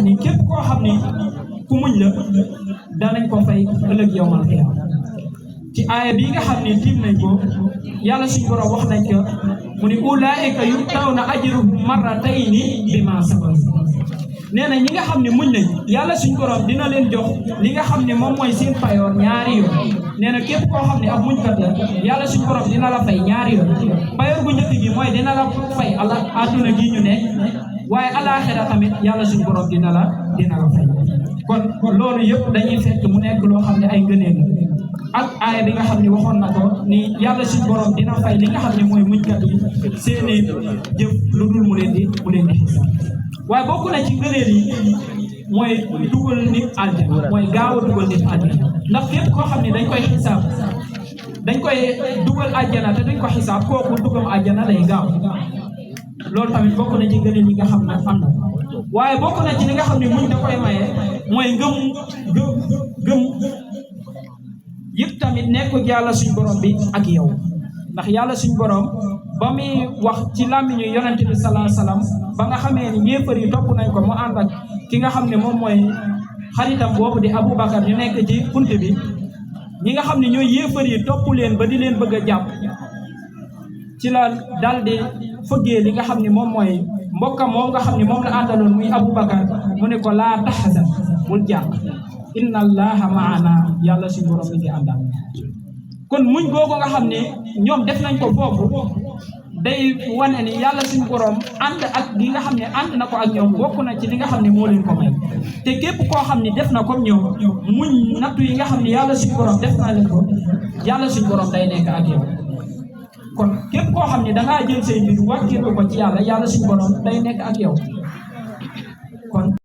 ni képp koo xam ni ku muñ la danañ ko fay ëllëg yawmal qiyaama ci aaya bi nga xam ne tiim nañ ko yàlla suñu borom wax nañ ko mu ni ulaa'ika yu'tawna ajrahum marratayni bimaa sabaru nee na ñi nga xam ne muñ nañ yàlla suñu borom dina leen jox li nga xam ne moom mooy seen payoor ñaari yoon nee na képp koo xam ne ab muñkat la yàlla suñu borom dina la fay ñaari yoon payoor bu njëkk gi mooy dina la fay àdduna gi ñu ne waaye alaaxira tamit yàlla suñu borom dina la fay kon loolu yëpp dañuy fekk mu nekk loo xam ne ay ngëneel la ak aaya bi nga xam ne waxoon na ko ni yàlla suñu borom dina fay li nga xam ne mooy muñkat yi seeni jëf lu dul mu leen di xisaab waaye bokk na ci ngëneel yi mooy dugal nit àjjana mooy gaaw a dugal nit àjjana ndax képp koo xam ne dañ koy xisaab dañ koy dugal àjjana te duñ ko xisaab kooku dugam àjjana lay gaaw loolu tamit bokk na ci ngëneel yi nga xam ne am na waaye bokk na ci li nga xam ne muñ da koy maye mooy ngëm yëpp tamit nekk yàlla suñ borom bi ak yow ndax yàlla suñ borom ba muy wax ci làmmiñu yonente bi salaa salaam ba nga xamee ni yéefar yi topp nañ ko mu ànd ak ki nga xam ne moom mooy xaritam boobu di Aboubacar ñu nekk ci punt bi ñi nga xam ne ñooy yéefar yi topp leen ba di leen bëgg a jàpp ci la dal di fëggee li nga xam ne moom mooy mbokkam moom nga xam ne moom la àndaloon muy Aboubacar mu ne ko laa taxzan bul jàq inna allaha maana yàlla suñu borom mi ngi àndal kon muñ googu nga xam ne ñoom def nañ ko foofu day wane ni yàlla suñu borom ànd ak gi nga xam ne ànd na ko ak ñoom bokk na ci li nga xam ne moo leen ko may te képp koo xam ne def na comme ñoom muñ nattu yi nga xam ne yàlla suñu borom def na leen ko yàlla suñu borom day nekk ak yow kon képp koo xam ne dangaa jël say mbir wàcceeku ko ci yàlla suñu borom day nekk ak yow kon